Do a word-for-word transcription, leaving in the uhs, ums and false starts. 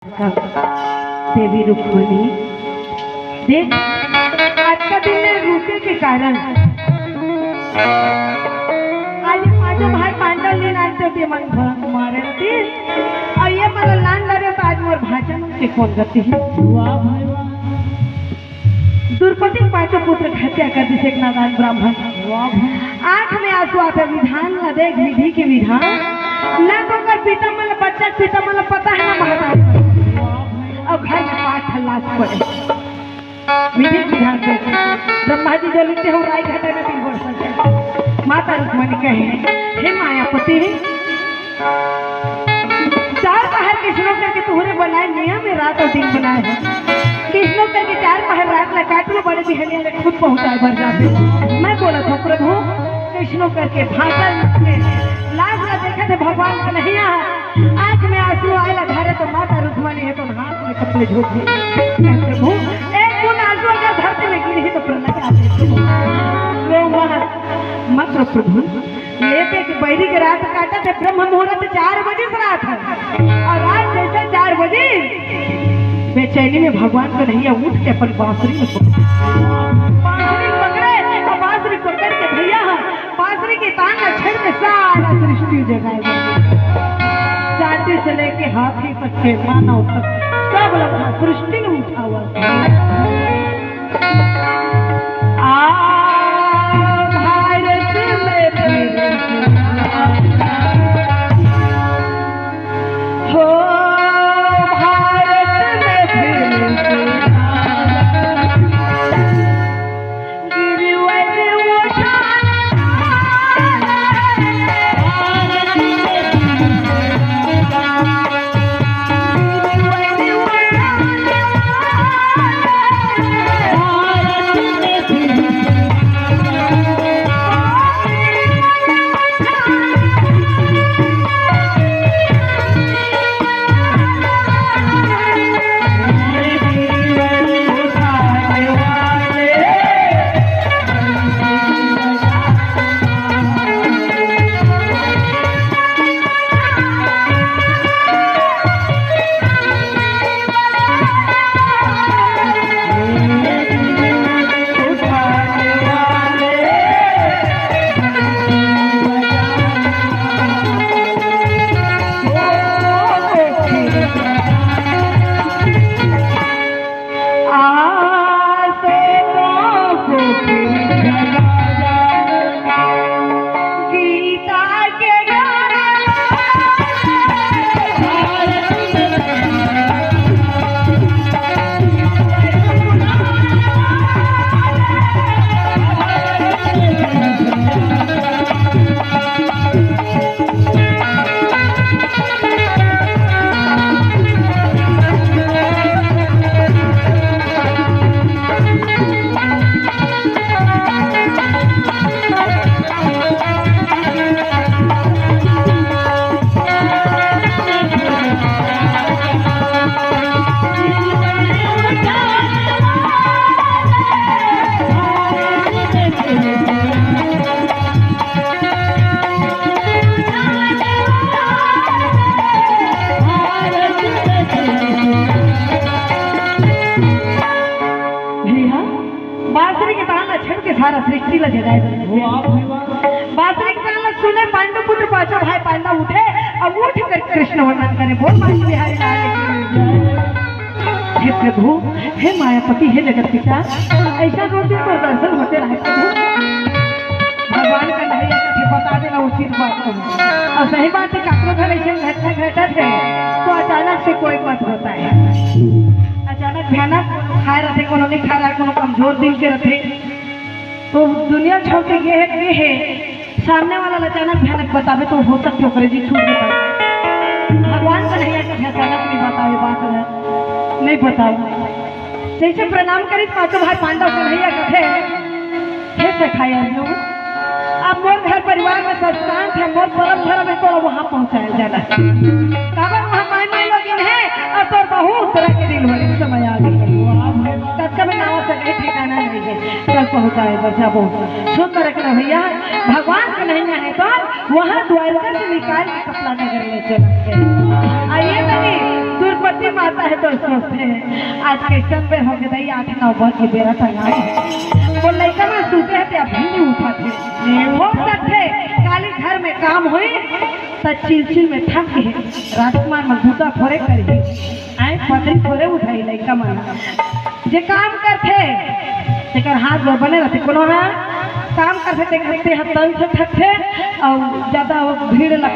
देवी रुक्मणी, देख, आज का दिन में रुके के कारण आज ये पांचों भाई पांडव लीन आते थे मन भर मारे थे, और ये मन लान डरे तो आज मोर भांचा मन के कौन गति है। वाह भाई वाह। द्रुपदी पांचों पुत्र के हत्या कर दिस एक नादान ब्राह्मण। वाह भाई। आंख में आंसू आथे, विधान ला देख, विधि के विधान। ना तो ओकर पिता मन ला, बच्चा के पिता मन ला पता है, ना महतारी। अब घर में पांच ठन लाश पड़े। विधि के विधान देख, ब्रह्मा जी जो लेते हो राय घाटा में तीन वर्ष तक। माता रुक्मणी कहे, हे मायापति, चार पहर कइसनो करके तुहरे बनाए नियम में रात और दिन बनाए हे। कइसनो करके चार पहर रात ला काट लो, बड़े बिहनिया ले खुद पहुंचाए बर जाते। मैं बोलत हूँ प्रभु, कइसनो करके भांचा के लाश ला देखे थे भगवान कन्हैया, आंख में आंसू आए ला धरे तो माता रुक्मणी हे तो हाथ में कपड़े झोंक दिए। हे प्रभु, एक बूंद आंसू अगर धरती में गिरही तो प्रलय आ जाए। रो मत, मत रो प्रभु। ये देख, बैरी के रात काटत हे, ब्रह्म मुहूर्त चार बजे से रात है, और रात जैसे चार बजे बेचैनी में भगवान कन्हैया उठ के अपन बांसुरी में पकड़, बांसुरी पकड़े, और बांसुरी पकड़ के भैया बांसुरी के तान में छेड़ के सारा सृष्टि जगाए। चांटी से लेके हाथी तक के मानव तक सब लोग सृष्टि में उठा हुआ। आ भारत में फिर हो, भारत में फिर गिरवन उठा। भैया, बांसुरी के तान ला छेड़ के सारा सृष्टि ला जगाए देथे। वाह भाई वाह। बांसुरी के तान ला सुने पांडु पुत्र पांचों भाई पांडव उठे, अब उठ कर कृष्ण वंदन करे। बोल बांसुरी बिहारी लाल की जय। हे प्रभु, हे मायापति, हे जगत पिता, ऐसा रोज दिन तोर दर्शन होते रहे प्रभु। भगवान कन्हैया कथे बता देना उचित बात को। और सही बात है, काकरो घर ऐसे घटना घटत है तो अचानक से कोई मत होता है। अचानक भयानक खाए रहते, कोनो नहीं खा रहा, कोनो कमजोर दिल के रहते, तो दुनिया छोड़ के ये है, ये है, सामने वाला अचानक भयानक बतावे तो हो सकते ओकरे जी छूट जाता। भगवान कन्हैया कथे अचानक नहीं बतावे बात है, नहीं बताओ। जैसे प्रणाम करी पांचों भाई पांडव कन्हैया कथे, हे सखाई अर्जुन, अब मोर घर परिवार में सब शांत है, मोर परम धर्म है, तोला वहां पहुंचाया जाना है। काबर वहां माई माई लोगिन है और तोर बहुत तरह के दिन भर समय आ गए। तब कब नावा से कहीं ठिकाना नहीं है, चल पहुंचाए बचाबो। सुंदर रखना भैया, भगवान कन्हैया है तो वहां द्वारका से निकाल के कपड़ा नगर में चल गए। आइए तनी द्रुपदी माता हे तो सोचथे, आज कइसन बेर होगे दाई, आठ नौ बजे के बेरा टंगाए हे। वो लइका मन सुते हे ते अभी नइ उठत हे। हो सकथे काली घर में काम होही, त चिलचिल में थक गे हे। राजकुमार मन बूता थोरे करही, आए पतरी थोरे उठाही लइका मन। जे काम करथे तेकर हाथ गोड़ बने रहिथे, कोनो ह काम करथे तेकर, तेहा तन से थकथे, अउ जादा भीड़ ला